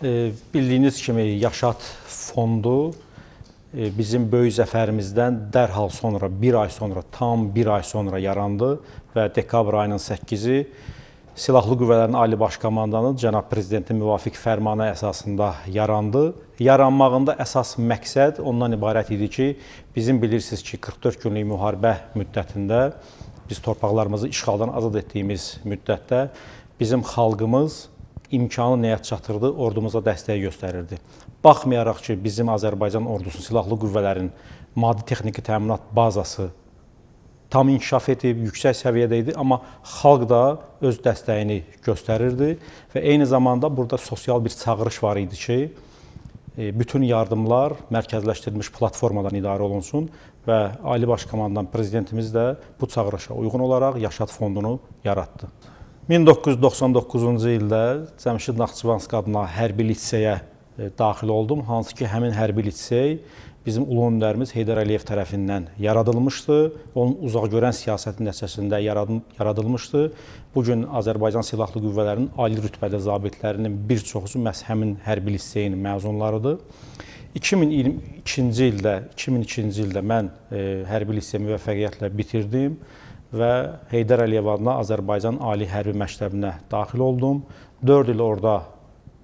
Bildiyiniz kimi Yaşad fondu bizim böyük zəfərimizdən dərhal sonra, bir ay sonra, tam bir ay sonra yarandı və dekabr ayının 8-i Silahlı Qüvvələrin Ali Baş Komandanı cənab prezidentin müvafiq fərmanı əsasında yarandı. Yaranmağında əsas məqsəd ondan ibarət idi ki, bizim bilirsiniz ki, 44 günlük müharibə müddətində biz torpaqlarımızı işğaldan azad etdiyimiz müddətdə bizim xalqımız imkanı nəyə çatırdı, ordumuza dəstək göstərirdi. Baxmayaraq ki, bizim Azərbaycan ordusunun silahlı qüvvələrin maddi texniki təminat bazası tam inkişaf edib, yüksək səviyyədə idi, amma xalq da öz dəstəyini göstərirdi və eyni zamanda burada sosial bir çağırış var idi ki, bütün yardımlar mərkəzləşdirilmiş platformadan idarə olunsun və Ali Baş Komandan prezidentimiz də bu çağırışa uyğun olaraq Yaşad fondunu yaratdı. 1999-cu ildə Cəmşid Naxçıvanski adına hərbi liseyə daxil oldum, hansı ki, həmin hərbi lisey bizim ulu öndərimiz Heydər Əliyev tərəfindən yaradılmışdı. Onun uzaqgörən siyasəti nəticəsində yaradılmışdı. Bu gün Azərbaycan Silahlı Qüvvələrinin ali rütbəli zabitlərinin bir çoxu məhz həmin hərbi liseyin məzunlarıdır. 2002-ci ildə mən hərbi liseyi müvəffəqiyyətlə bitirdim və Heydər Əliyev adına Azərbaycan Ali Hərbi Məktəbinə daxil oldum. 4 il orada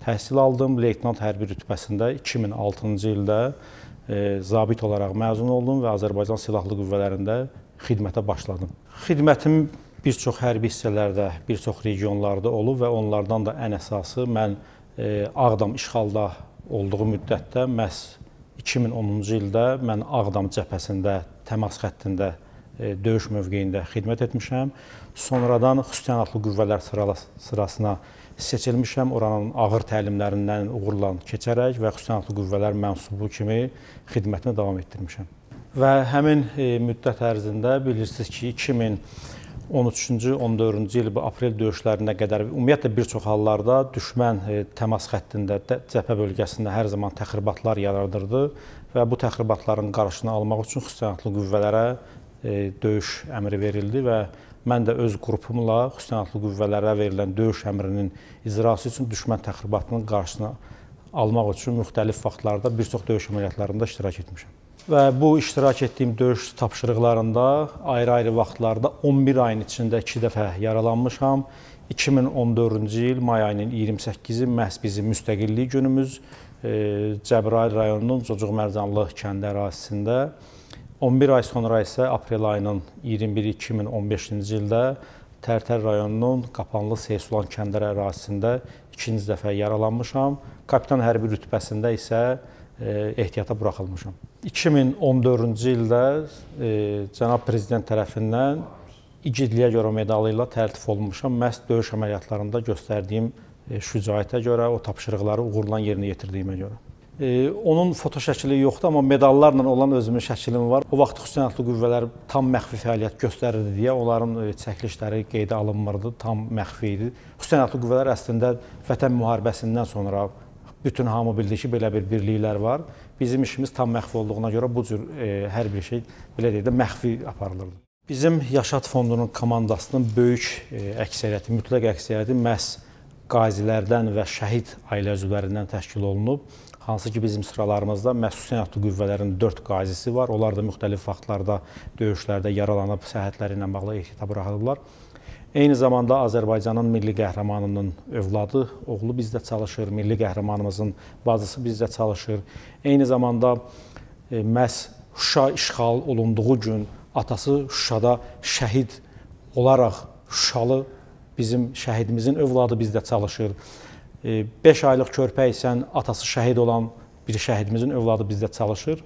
təhsil aldım. Leytenant hərbi rütbəsində 2006-cı ildə zabit olaraq məzun oldum və Azərbaycan Silahlı Qüvvələrində xidmətə başladım. Xidmətim bir çox hərbi hissələrdə, bir çox regionlarda olub və onlardan da ən əsası mən Ağdam işğalda olduğu müddətdə məhz 2010-cu ildə mən Ağdam cəbhəsində, təmas xəttində döyüş mövqeyində xidmət etmişəm. Sonradan xüsusi təyinatlı qüvvələr sırasına seçilmişəm. Oranın ağır təlimlərindən uğurla keçərək və xüsusi təyinatlı qüvvələr mənsubu kimi xidmətimi davam etdirmişəm. Və həmin müddət ərzində bilirsiniz ki, 2013-cü, 14-cü il bu aprel döyüşlərinə qədər ümumiyyətlə bir çox hallarda düşmən təmas xəttində, cəbhə bölgəsində hər zaman təxribatlar yaradırdı və bu təxribatların qarşısını almaq üçün xüsusi təyinatlı qüvvələrə döyüş əmri verildi və mən də öz qrupumla xüsusi təyinatlı qüvvələrə verilən döyüş əmrinin icrası üçün düşmən təxribatının qarşısını almaq üçün müxtəlif vaxtlarda bir çox döyüş əməliyyatlarında iştirak etmişəm. Və bu iştirak etdiyim döyüş tapşırıqlarında ayrı-ayrı vaxtlarda 11 ayın içində 2 dəfə yaralanmışam. 2014-cü il may ayının 28-i məhz bizim müstəqillik günümüz Cəbrayıl rayonunun Cocuq Mərcanlı kəndi ərazisində. 11 ay sonra isə aprel ayının 21-i 2015-ci ildə Tərtər rayonunun Qapanlı Seysulan kəndləri ərazisində ikinci dəfə yaralanmışam. Kapitan hərbi rütbəsində isə ehtiyata buraxılmışam. 2014-cü ildə cənab prezident tərəfindən İgidliyə görə medalı ilə təltif olunmuşam. Məhz döyüş əməliyyatlarında göstərdiyim şücaətə görə, o tapşırıqları uğurla yerinə yetirdiyimə görə. Onun foto şəkili yoxdur, amma medallarla olan özümün şəkilim var. O vaxt xüsusi təyinatlı qüvvələr tam məxfi fəaliyyət göstərirdi deyə onların çəkilişləri qeydə alınmırdı, tam məxfi idi. Xüsusi təyinatlı qüvvələr əslində Vətən müharibəsindən sonra bütün hamı bildi ki, belə bir birliklər var. Bizim işimiz tam məxfi olduğuna görə bu cür hər bir şey, belə deyək də, məxfi aparılırdı. Bizim Yaşad fondunun komandasının böyük əksəriyyəti, mütləq əksəriyyəti məhz qazilərdən və şəhid ailə üzvlərindən təşkil olunub. Hansı ki, bizim sıralarımızda məhz xüsusi təyinatlı qüvvələrin 4 qazisi var. Onlar da müxtəlif vaxtlarda döyüşlərdə yaralanıb, səhhətləri ilə bağlı ehtiyata buraxılıblar. Eyni zamanda Azərbaycanın milli qəhrəmanının övladı, oğlu bizdə çalışır, milli qəhrəmanımızın bacısı bizdə çalışır. Eyni zamanda məhz Şuşa işğal olunduğu gün atası Şuşada şəhid olaraq Şuşalı bizim şəhidimizin övladı bizdə çalışır. 5 aylıq körpə ikən atası şəhid olan bir şəhidimizin övladı bizdə çalışır.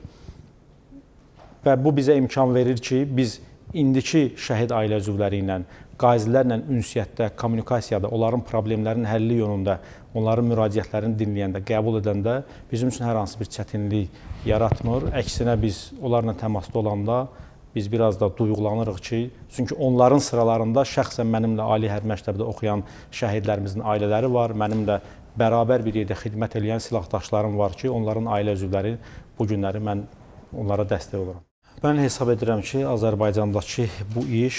Və bu bizə imkan verir ki, biz indiki şəhid ailə üzvləri ilə, qazilərlə ünsiyyətdə, kommunikasiyada, onların problemlərinin həlli yönündə, onların müraciətlərini dinləyəndə, qəbul edəndə bizim üçün hər hansı bir çətinlik yaratmır. Əksinə biz onlarla təmasda olanda biz biraz da duyğulanırıq ki, çünki onların sıralarında şəxsən mənimlə ali hərbi məktəbdə oxuyan şəhidlərimizin ailələri var, mənimlə bərabər bir yerdə xidmət eləyən silahdaşlarım var ki, onların ailə üzvləri bu günləri mən onlara dəstək oluram. Mən hesab edirəm ki, Azərbaycandakı bu iş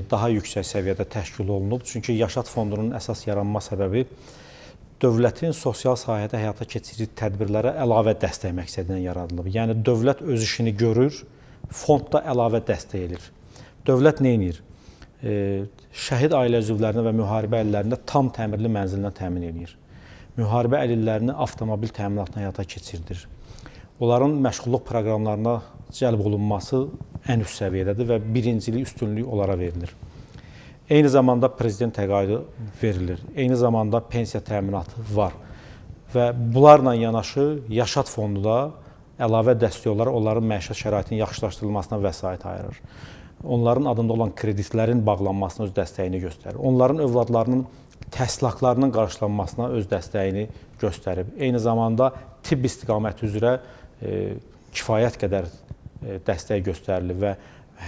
daha yüksək səviyyədə təşkil olunub. Çünki Yaşad fondunun əsas yaranma səbəbi dövlətin sosial sahədə həyata keçirdiyi tədbirlərə əlavə dəstək məqsədi ilə yaradılıb. Yəni dövlət öz işini görür, fond da əlavə dəstək edir. Dövlət nə edir? Şəhid ailə üzvlərinə və müharibə əlillərinə tam təmirli mənzillə təmin edir. Müharibə əlillərini avtomobil təminatına həyata keçirdir. Onların məşğulluq proqramlarına cəlb olunması ən üst səviyyədədir və birincilik, üstünlük onlara verilir. Eyni zamanda prezident təqaüdü verilir. Eyni zamanda pensiya təminatı var. Və bunlarla yanaşı Yaşad fondu da əlavə dəstək olaraq onların məişət şəraitinin yaxşılaşdırılmasına vəsait ayırır. Onların adında olan kreditlərin bağlanmasına öz dəstəyini göstərir. Onların övladlarının təhsil haqlarının qarşılanmasına öz dəstəyini göstərib. Eyni zamanda tibb istiqaməti üzrə kifayət qədər dəstək göstərilir və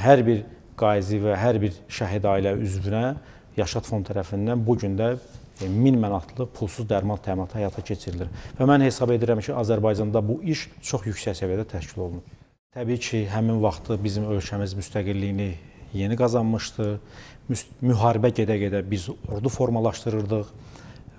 hər bir qazi və hər bir şəhid ailə üzvünə Yaşad Fond tərəfindən bu gün də 1000 manatlıq pulsuz dərman təminatı həyata keçirilir. Və mən hesab edirəm ki, Azərbaycanda bu iş çox yüksək səviyyədə təşkil olunub. Təbii ki, həmin vaxtı bizim ölkəmiz müstəqilliyini yeni qazanmışdı. Müharibə gedə-gedə biz ordu formalaşdırırdıq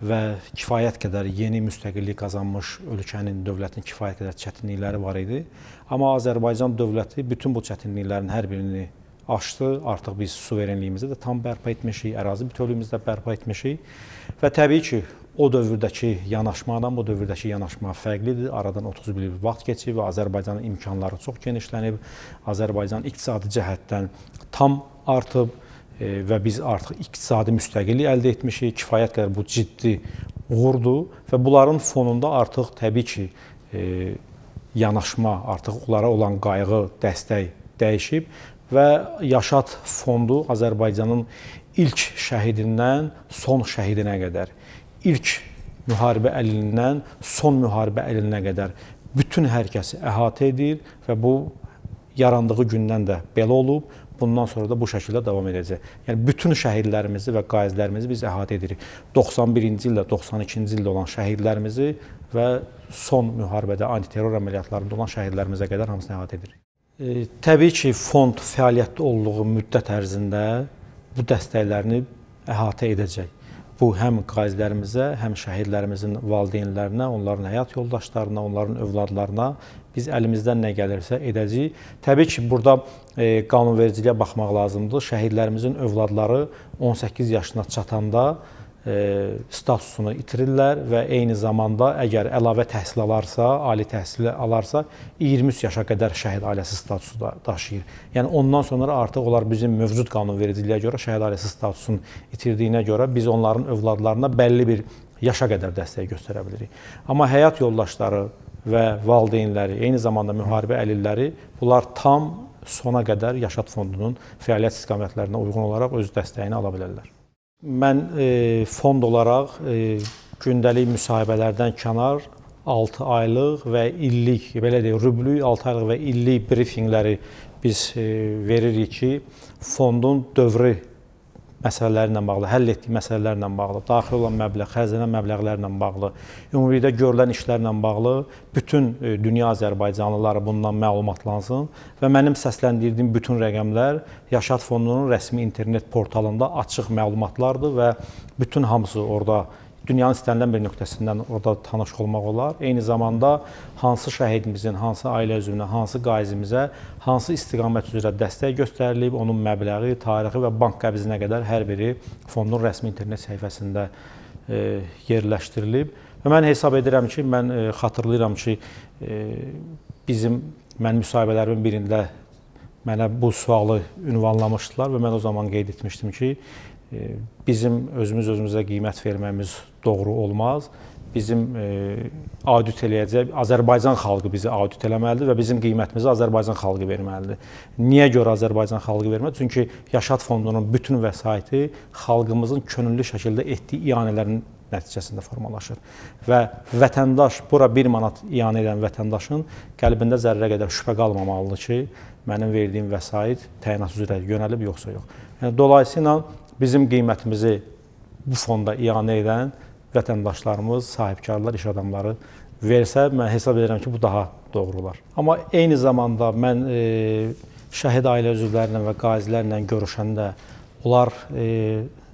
və kifayət qədər yeni müstəqillik qazanmış ölkənin, dövlətin kifayət qədər çətinlikləri var idi. Amma Azərbaycan dövləti bütün bu çətinliklərin hər birini aşdı. Artıq biz suverenliyimizi də tam bərpa etmişik, ərazi bütövlüyümüzü də bərpa etmişik. Və təbii ki, o dövrdəki yanaşmadan bu dövrdəki yanaşma fərqlidir. Aradan 31 il vaxt keçib və Azərbaycanın imkanları çox genişlənib. Azərbaycan iqtisadi cəhətdən tam artıb və biz artıq iqtisadi müstəqillik əldə etmişik. Kifayət qədər bu ciddi uğurdur və bunların fonunda artıq təbii ki, yanaşma, artıq onlara olan qayğı, dəstək dəyişib və Yaşad fondu Azərbaycanın ilk şəhidindən son şəhidinə qədər, ilk müharibə əlilindən son müharibə əlilinə qədər bütün hər kəsi əhatə edir və bu yarandığı gündən də belə olub, bundan sonra da bu şəkildə davam edəcək. Yəni bütün şəhidlərimizi və qazilərimizi biz əhatə edirik. 91-ci ildə, 92-ci ildə olan şəhidlərimizi və son müharibədə antiterror əməliyyatlarında olan şəhidlərimizə qədər hamısını əhatə edirik. Təbii ki, fond fəaliyyətdə olduğu müddət ərzində bu dəstəklərini əhatə edəcək. Bu həm qazilərimizə, həm şəhidlərimizin valideynlərinə, onların həyat yoldaşlarına, onların övladlarına biz əlimizdən nə gəlirsə edəcəyik. Təbii ki, burada qanunvericiliyə baxmaq lazımdır. Şəhidlərimizin övladları 18 yaşına çatanda statusunu itirirlər və eyni zamanda əgər əlavə təhsil alarsa, ali təhsil alarsa 23 yaşa qədər şəhid ailəsi statusu da daşıyır. Yəni ondan sonra artıq onlar bizim mövcud qanunvericiliyə görə şəhid ailəsi statusunu itirdiyinə görə biz onların övladlarına bəlli bir yaşa qədər dəstək göstərə bilirik. Amma həyat yoldaşları və valideynləri, eyni zamanda müharibə əlilləri, bunlar tam sona qədər Yaşad Fondunun fəaliyyət istiqamətlərinə uyğun olaraq öz dəstəyini ala bilərlər. Mən fond olaraq gündəlik müsahibələrdən kənar 6 aylıq və illik, belə deyək, rüblük 6 aylıq və illik brifinqləri biz veririk ki, fondun dövrü məsələləri ilə bağlı, həll etdiyi məsələlərlə bağlı, daxil olan məbləğ, xərclənən məbləğlərlə bağlı, ümumilikdə görülən işlərlə bağlı bütün dünya azərbaycanlıları bundan məlumatlansın və mənim səsləndirdiyim bütün rəqəmlər Yaşad Fondunun rəsmi internet portalında açıq məlumatlardır və bütün hamısı orada dünyanın istənilən bir nöqtəsindən orada tanış olmaq olar. Eyni zamanda hansı şəhidimizin, hansı ailə üzvünə, hansı qazimizə, hansı istiqamət üzrə dəstək göstərilib, onun məbləği, tarixi və bank qəbzinə qədər hər biri fondun rəsmi internet səhifəsində yerləşdirilib. Və mən hesab edirəm ki, mən xatırlayıram ki, mən müsahibələrimin birində mənə bu sualı ünvanlamışdılar və mən o zaman qeyd etmişdim ki, bizim özümüz özümüzə qiymət verməyimiz doğru olmaz. Bizim audit eləyəcək, Azərbaycan xalqı bizi audit eləməlidir və bizim qiymətimizi Azərbaycan xalqı verməlidir. Niyə görə Azərbaycan xalqı verməlidir? Çünki Yaşad Fondunun bütün vəsaiti xalqımızın könüllü şəkildə etdiyi ianələrin nəticəsində formalaşır. Və vətəndaş, bura 1 manat ianə edən vətəndaşın qəlbində zərrə qədər şübhə qalmamalıdır ki, mənim verdiyim vəsait təyinat üzrə yönəlib yoxsa yox. Yəni, dolayısıyla bizim qiymətimizi bu fonda ianə edən vətəndaşlarımız, sahibkarlar, iş adamları versə, mən hesab edirəm ki, bu daha doğru olar. Amma eyni zamanda mən şəhid ailə üzvləri ilə və qazilərlə görüşəndə onlar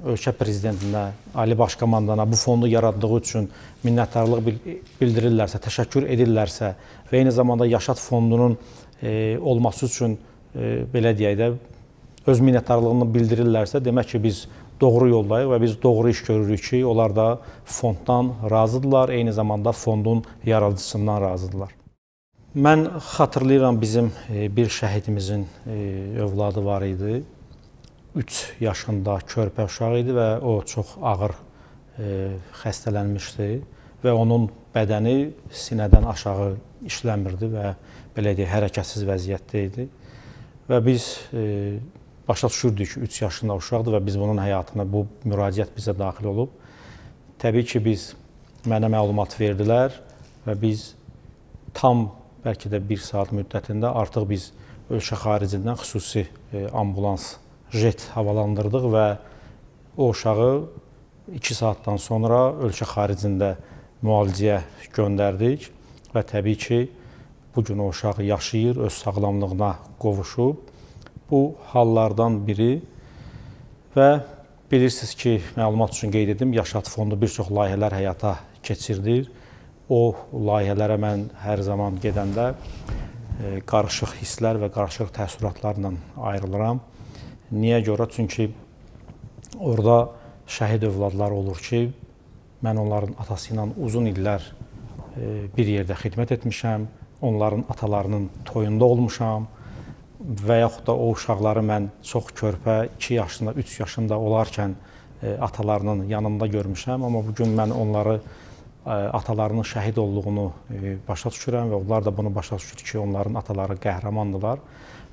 ölkə prezidentinə, Ali Baş Komandana bu fondu yaratdığı üçün minnətdarlıq bildirirlərsə, təşəkkür edirlərsə və eyni zamanda Yaşad fondunun olması üçün belə deyək də öz minnətdarlığını bildirirlərsə, demək ki, biz doğru yoldayıq və biz doğru iş görürük ki, onlar da fonddan razıdırlar, eyni zamanda fondun yaradıcısından razıdırlar. Mən xatırlayıram, bizim bir şəhidimizin övladı var idi. 3 yaşında körpə uşaq idi və o çox ağır xəstələnmişdi və onun bədəni sinədən aşağı işləmirdi və belə deyək, hərəkətsiz vəziyyətdə idi. Və biz başa düşürdük ki, 3 yaşında uşaqdır və biz bunun həyatına, bu müraciət bizə daxil olub. Təbii ki, mənə məlumat verdilər və biz tam bəlkə də 1 saat müddətində artıq biz ölkə xaricindən xüsusi ambulans jet havalandırdıq və o uşağı 2 saatdan sonra ölkə xaricində müalicəyə göndərdik və təbii ki, bu gün o uşaq yaşayır, öz sağlamlığına qovuşub. Bu hallardan biri və bilirsiniz ki, məlumat üçün qeyd edim, Yaşad fondu bir çox layihələr həyata keçirdir. O layihələrə mən hər zaman gedəndə qarışıq hisslər və qarışıq təəssüratlarla ayrılıram. Niyə görə? Çünki orada şəhid övladları olur ki, mən onların atası ilə uzun illər bir yerdə xidmət etmişəm, onların atalarının toyunda olmuşam və yaxud da o uşaqları mən çox körpə, 2 yaşında, 3 yaşında olarkən atalarının yanında görmüşəm, amma bugün mən onları atalarının şəhid olduğunu başa düşürəm və onlar da bunu başa düşür ki, onların ataları qəhrəmandılar.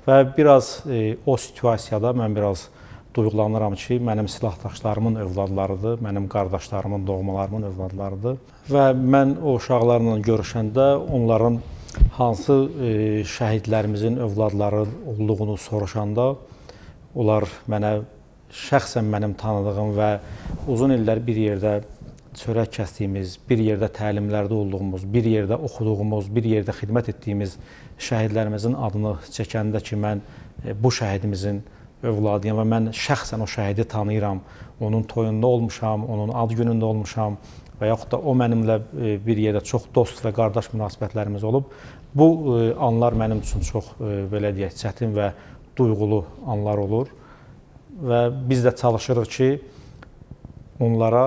Və biraz o situasiyada mən biraz duyğulanıram ki, mənim silahdaşlarımın övladlarıdır, mənim qardaşlarımın, doğmalarımın övladlarıdır. Və mən o uşaqlarla görüşəndə onların hansı şəhidlərimizin övladları olduğunu soruşanda onlar mənə şəxsən mənim tanıdığım və uzun illər bir yerdə çörək kəsdiyimiz, bir yerdə təlimlərdə olduğumuz, bir yerdə oxuduğumuz, bir yerdə xidmət etdiyimiz şəhidlərimizin adını çəkəndə ki, mən bu şəhidimizin övladıyam və mən şəxsən o şəhidi tanıyıram, onun toyunda olmuşam, onun ad günündə olmuşam və yaxud da o mənimlə bir yerdə çox dost və qardaş münasibətlərimiz olub. Bu anlar mənim üçün çox, belə deyək, çətin və duyğulu anlar olur və biz də çalışırıq ki, onlara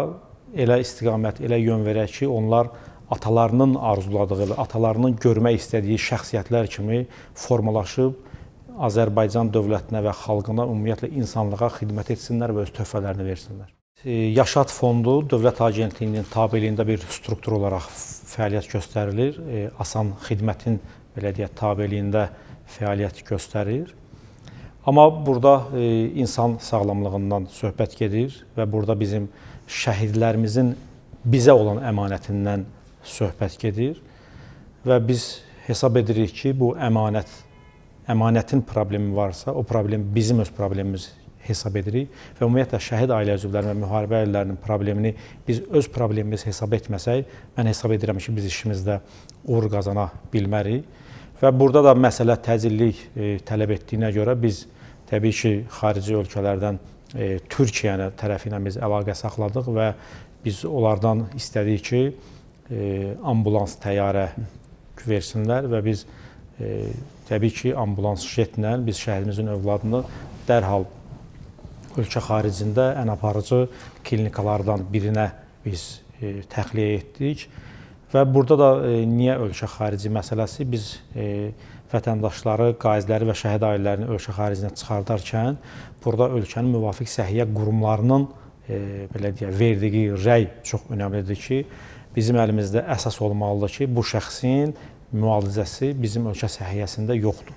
elə istiqamət, elə yön verək ki, onlar atalarının arzuladığı, atalarının görmək istədiyi şəxsiyyətlər kimi formalaşıb Azərbaycan dövlətinə və xalqına, ümumiyyətlə insanlığa xidmət etsinlər və öz töhfələrini versinlər. Yaşad fondu Dövlət Agentliyinin tabeliyində bir struktur olaraq fəaliyyət göstərilir. Asan xidmətin, belə deyək, tabeliyində fəaliyyət göstərir. Amma burada insan sağlamlığından söhbət gedir və burada bizim şəhidlərimizin bizə olan əmanətindən söhbət gedir və biz hesab edirik ki, bu əmanətin problemi varsa, o problem bizim öz problemimiz hesab edirik və ümumiyyətlə şəhid ailə üzvlərinin və müharibə ailələrinin problemini biz öz problemimiz hesab etməsək, mən hesab edirəm ki, biz işimizdə uğur qazana bilmərik. Və burada da məsələ təcillik tələb etdiyinə görə biz təbii ki, xarici ölkələrdən Türkiyənin tərəfi ilə biz əlaqə saxladıq və biz onlardan istədik ki, ambulans təyyarə versinlər və biz təbii ki, ambulans jetlə biz şəhidimizin övladını dərhal ölkə xaricində ən aparıcı klinikalardan birinə biz təxliyə etdik. Və burada da niyə ölkə xarici məsələsi? Biz vətəndaşları, qaziləri və şəhid ailələrini ölkə xaricinə çıxardarkən burada ölkənin müvafiq səhiyyə qurumlarının belə deyək, verdiyi rəy çox önəmlidir ki, bizim əlimizdə əsas olmalıdır ki, bu şəxsin müalicəsi bizim ölkə səhiyyəsində yoxdur.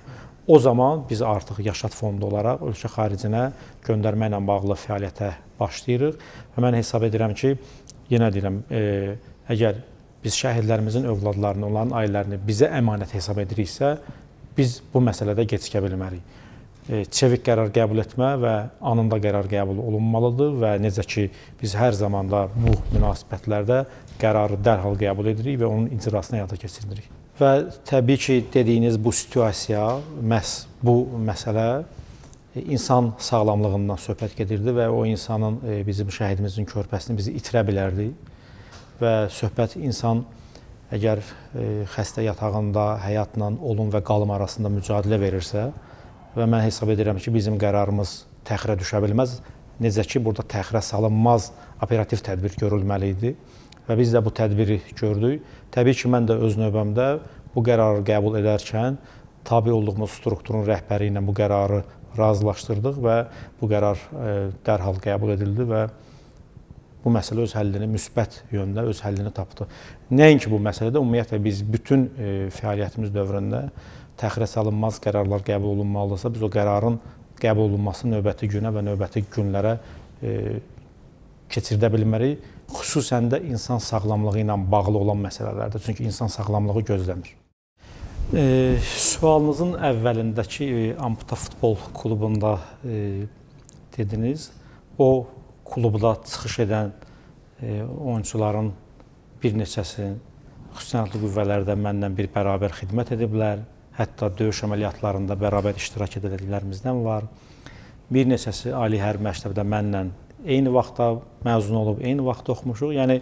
O zaman biz artıq Yaşad fondu olaraq ölkə xaricinə göndərməklə bağlı fəaliyyətə başlayırıq və mən hesab edirəm ki, yenə deyirəm, əgər biz şəhidlərimizin övladlarını, onların ailələrini bizə əmanət hesab ediriksə, biz bu məsələdə gecikə bilmərik. Çevik qərar qəbul etmə və anında qərar qəbul olunmalıdır və necə ki, biz hər zaman da bu münasibətlərdə qərarı dərhal qəbul edirik və onun icrasını həyata keçiririk. Və təbii ki, dediyiniz bu situasiya, məhz bu məsələ insan sağlamlığından söhbət gedirdi və o insanın, bizim şəhidimizin körpəsini bizi itirə bilərdik. Və söhbət insan əgər xəstə yatağında həyatla olum və qalım arasında mücadilə verirsə və mən hesab edirəm ki, bizim qərarımız təxirə düşə bilməz. Necə ki, burada təxirə salınmaz operativ tədbir görülməli idi və biz də bu tədbiri gördük. Təbii ki, mən də öz növbəmdə bu qərarı qəbul edərkən tabe olduğumuz strukturun rəhbəri ilə bu qərarı razılaşdırdıq və bu qərar dərhal qəbul edildi və bu məsələ öz həllini müsbət yöndə öz həllini tapdı. Nəinki bu məsələdə, ümumiyyətlə biz bütün fəaliyyətimiz dövründə təxirə salınmaz qərarlar qəbul olunmalıdırsa, biz o qərarın qəbul olunması növbəti günə və növbəti günlərə keçirdə bilmərik. Xüsusən də insan sağlamlığı ilə bağlı olan məsələlərdə. Çünki insan sağlamlığı gözlənir. Sualınızın əvvəlindəki Amputa futbol klubunda dediniz, o klubda çıxış edən oyunçuların bir neçəsi xüsusi silahlı qüvvələrdə mənlə bir bərabər xidmət ediblər. Hətta döyüş əməliyyatlarında bərabər iştirak edənlərimizdən var. Bir neçəsi Ali Hərbi Məktəbdə mənlə eyni vaxtda məzun olub, eyni vaxtda oxumuşuq. Yəni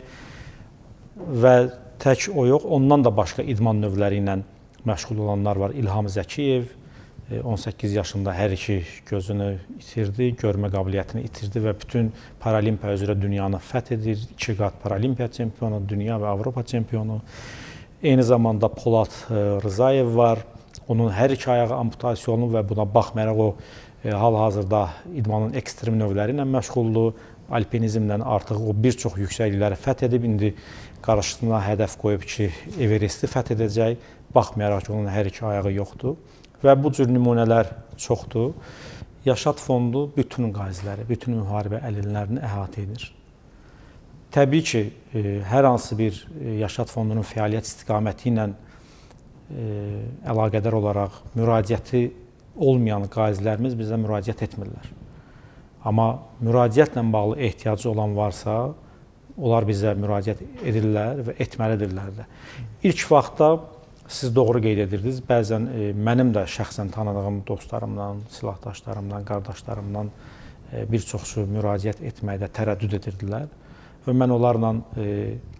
və tək o yox, ondan da başqa idman növləri ilə məşğul olanlar var. İlham Zəkiyev 18 yaşında hər iki gözünü itirdi, görmə qabiliyyətini itirdi və bütün paralimpiya üzrə dünyanı fəth edir. 2 qat paralimpiya çempionu, dünya və Avropa çempionu. Eyni zamanda Polad Rzayev var. Onun hər iki ayağı amputasiya olunub və buna baxmayaraq o hal-hazırda idmanın ekstrem növləri ilə məşğuldur. Alpinizmlə artıq o bir çox yüksəklikləri fəth edib. İndi qarşısına hədəf qoyub ki, Everesti fəth edəcək. Baxmayaraq ki, onun hər iki ayağı yoxdur. Və bu cür nümunələr çoxdur. Yaşad fondu bütün qaziləri, bütün müharibə əlillərini əhatə edir. Təbii ki, hər hansı bir Yaşad fondunun fəaliyyət istiqaməti ilə əlaqədar olaraq müraciəti olmayan qazilərimiz bizə müraciət etmirlər. Amma müraciətlə bağlı ehtiyacı olan varsa, onlar bizə müraciət edirlər və etməlidirlər də. İlk vaxtda siz doğru qeyd edirdiniz. Bəzən mənim də şəxsən tanıdığım dostlarımdan, silahdaşlarımdan, qardaşlarımdan bir çoxsu müraciət etməkdə tərəddüd edirdilər və mən onlarla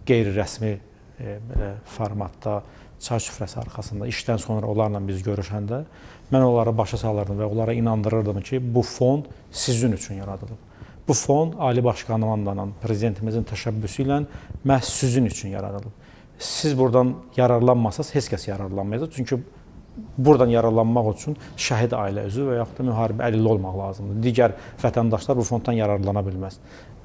qeyri-rəsmi belə formatda çay süfrəsi arxasında işdən sonra onlarla biz görüşəndə mən onlara başa salırdım və onlara inandırırdım ki, bu fond sizin üçün yaradılıb. Bu fond Ali Baş Komandanın, prezidentimizin təşəbbüsü ilə məhz sizin üçün yaradılıb. Siz buradan yararlanmasanız heç kəs yararlanmayacaq. Çünki buradan yararlanmaq üçün şəhid ailə üzvü və yaxud da müharibə əlilli olmaq lazımdır. Digər vətəndaşlar bu fonddan yararlana bilməz.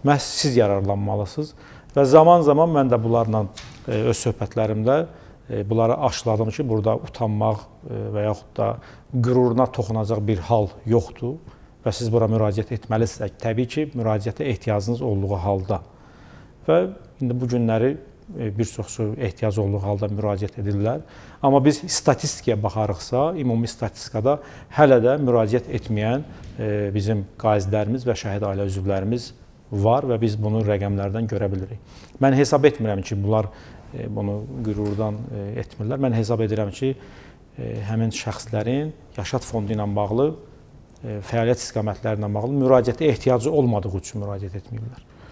Məhz siz yararlanmalısınız və zaman-zaman mən də bunlarla öz söhbətlərimdə bunları aşıladım ki, burada utanmaq və yaxud da qüruruna toxunacaq bir hal yoxdur və siz bura müraciət etməlisiniz. Təbii ki, müraciətə ehtiyacınız olduğu halda. Və indi bu günləri bir çoxsu ehtiyacı olduğu halda müraciət edirlər. Amma biz statistikaya baxarıqsa, ümumi statistikada hələ də müraciət etməyən bizim qazilərimiz və şəhid ailə üzvlərimiz var və biz bunu rəqəmlərdən görə bilirik. Mən hesab etmirəm ki, bunlar bunu qürurdan etmirlər. Mən hesab edirəm ki, həmin şəxslərin Yaşad fondu ilə bağlı fəaliyyət istiqamətləri ilə bağlı müraciətə ehtiyacı olmadığı üçün müraciət etməyiblər.